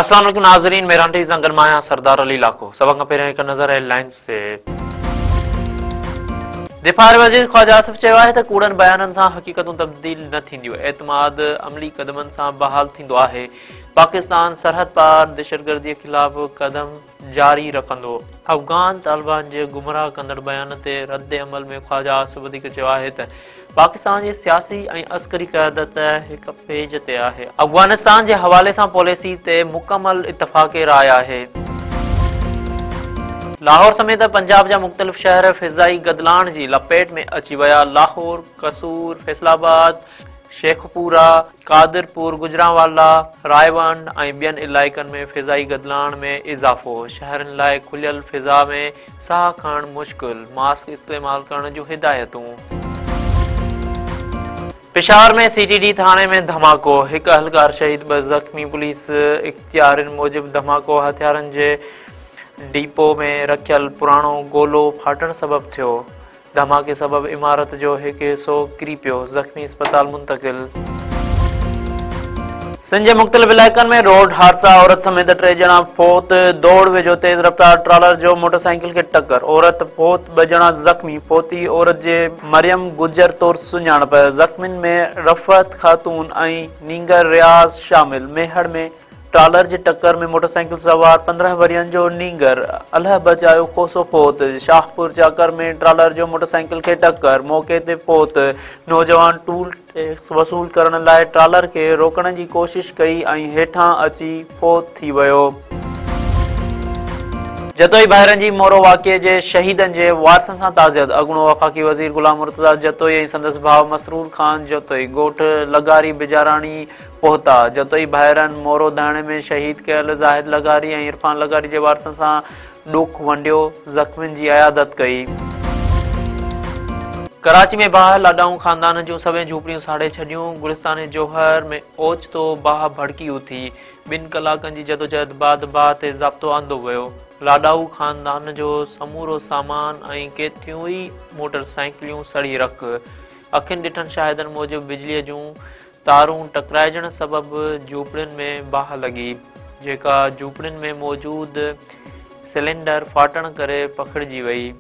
السلام عليڪم ناظرين، مهراڻ ٽي وي سان گڏ مان آهيان سردار علي لاکو. سڀ کان پهريان هڪ نظر هيڊ لائنز تي. دفاع واري وزير خواجه آصف چيو آهي ته ڪوڙن بيانن سان حقيقتون تبديل نه ٿينديون، اعتماد عملي قدمن سان بحال ٿيندو آهي، پاڪستان سرحد پار دهشتگردي خلاف قدم جاري رکندو. افغان طالبان جي گمراهه ڪندڙ بيان تي رد عمل ۾ خواجه آصف وڌيڪ چيو آهي ته پاڪستان جي سياسي ۽ عسڪري قيادت هڪ پيج تي آهي، افغانستان جي حوالي سان پاليسي تي مڪمل اتفاق راء آهي. لاهور سميت پنجاب جا مختلف شهر فضائي گدلاڻ جي لپيٽ ۾ اچي ويا، لاهور، قصور، فيصل آباد، شيخوپوره، قادرپور، گجرانوالا، رائيونڊ ۽ ٻين علائقن ۾ فضائي گدلاڻ ۾ اضافو، شهرين لاء کليل فضا ۾ ساهه کڻڻ مشڪل، ماسڪ استعمال ڪرڻ جون هدايتون. پشاور ۾ سي ٽي ڊي ٿاڻي ۾ ڌماڪو، هڪ اهلڪار شهيد، ٻه زخمي، پوليس اختيارين موجب ڌماڪو هٿيارن جي ڊپو ۾ رکيل پراڻو گولو ڦاٽڻ سبب ٿيو. ڌماڪي سبب عمارت جو هڪ حصو ڪري پيو، زخمي اسپتال منتقل. سنڌ جي مختلف علائقن ۾ روڊ حادثا، عورت سميت ٽي ڄڻا فوت، دوڙ ويجهو تيز رفتار ٽرالر جو موٽرسائيڪل کي ٽڪر، عورت فوت، ٻه ڄڻا زخمي، فوتي عورت جي مريم گجر طور سڃاڻپ، زخمين ۾ رفعت خاتون ۽ نينگر رياض شامل، ميهڙ ۾ ٽرالر جي ٽڪر ۾ موٽرسائيڪل سوار 15 ورهين جو نينگر الهه بچايو کوسو فوت، شاهپور چاڪر ۾ ٽرالر جو موٽرسائيڪل کي ٽڪر، موقعي تي فوت، نوجوان ٽول ٽيڪس وصول ڪرڻ لاء ٽرالر کي روڪڻ جي ڪوشش ڪئي ۽ هيٺان اچي فوت ٿي ويو. جتوئي ڀائرن جي مورو واقعي جي شهيدن جي وارثن سان تعزيت، اڳوڻو وفاقي وزير غلام مرتضيٰ جتوئي ۽ سندس ڀاء مسرور خان جتوئي ڳوٺ لغاري بجاراڻي پهتا. جتوئي ڀائرن مورو ڌرڻي ۾ شهيد ڪيل زاهد لغاري ۽ عرفان لغاري جي وارثن سان ڏک ونڊيو، زخمين جي عيادت ڪئي. ڪراچي ۾ باهه، لاڏائون خاندان جون سوين جهوپڙيون ساڙي ڇڏيون، گلستان جوهر ۾ اوچتو باهه ڀڙڪي اٿي، ٻن ڪلاڪن جي جدوجهد بعد باهه تي ضابطو آندو ويو، لاڏائو خاندان جو سمورو سامان ۽ ڪيتريون ئي موٽر سائيڪليون سڙي رک، اکين ڏٺن شاهدن موجب بجليء جون تارون ٽڪرائجڻ سبب جهوپڙين ۾ باهه لڳي، جيڪا جهوپڙين ۾ موجود سلينڊر ڦاٽڻ ڪري پکڙجي وئي.